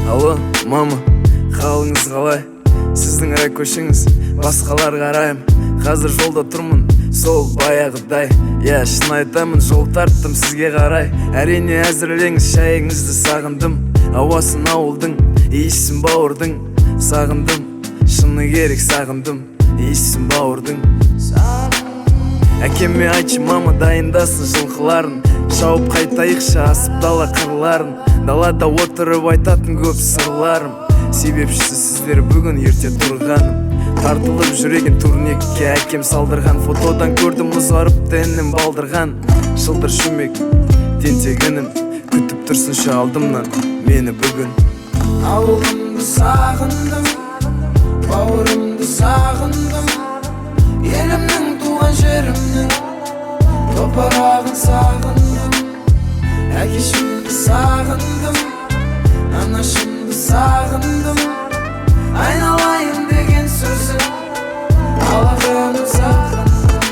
Алло, мама, қалыңыз қалай? Сіздің рай көшіңіз, басқалар қарайым. Қазір жолда тұрмын, сол баяғыдай. Иә, шын айтамын, жол тарттым сізге қарай. Әрине әзірлеңіз шайыңызды, сағындым. Ауасын ауылдың, иісін бауырдың. Сағындым, шыны керек сағындым. Иісін бауырдың. Әкеме айтшы, мама, дайындасын жылқыларын. Шауып қайтайықшы асып дала қырларын. Далада отырып айтатын көп сырларым. Себепшісі сіздер бүгін ерте тұрғаным. Тартылып жүреген турникке әкем салдырған. Фотодан көрдім, ұзарыпты інім балдырған. Шылдыр шүмек, тентек інім, күтіп тұрсыншы алдымнан мені бүгін. Ауылымды сағындым, бауырымды сағындым, елімнің, туған жерімнің топырағын сағындым. Әкешімді сағындым, анашымды сағындым, айналайын деген сөзін, алақанын сағындым.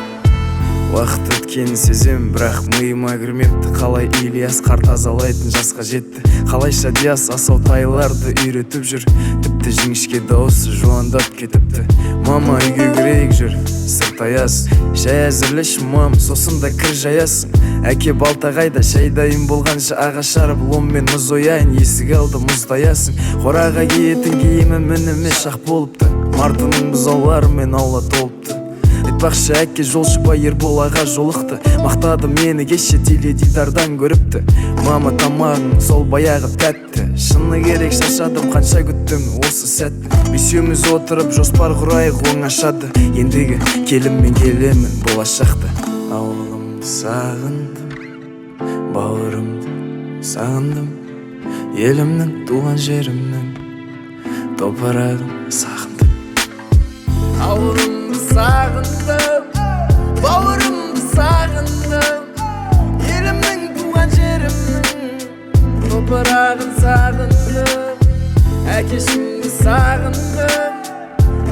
Уақыт өткенін сезем, бірақ миыма кірмепті. Қалай Ильяс қар тазалайтын жасқа жетті? Қалайша Диас асау тайларды үйретіп жүр? Тіпті жіңішке дауысы жуандап кетіпті. Мама, үйге кірейік, жүр, сырт аяз. Шай әзірлеші, мам, сосын да кір жаясың. Әке, балта қайда? Шай дайын болғанша ағаш шарып, ломмен мұз ояйын. Есік алды мұздаясың. Қораға киетін киімім ініме шақ болыпты. Мартының бұзауларымен аула толыпты. Айтпақшы, әке, жолшыбай Ербол аға жолықты. Мақтады мені, кеше теледидардан көріпті. Мама, тамағың сол баяғы тәтті. Шыны керек, шаршадым, қанша күттім осы сәтті. Бесеуміз отырып жоспар құрайық оңашада. Ендігі келінмен келемін болашақта. Ауылымды сағындым, бауырымды сағындым, елімнің, туған жерімнің топырағын сағындым. Ауылымды сағындым, бауырымды сағындым, елімнің, туған жерімнің топырағын сағындым. Әкешімді сағындым,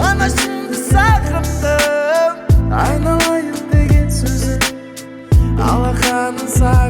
анашымды сағындым, айналайын деген сөзін, алақанын сағындым.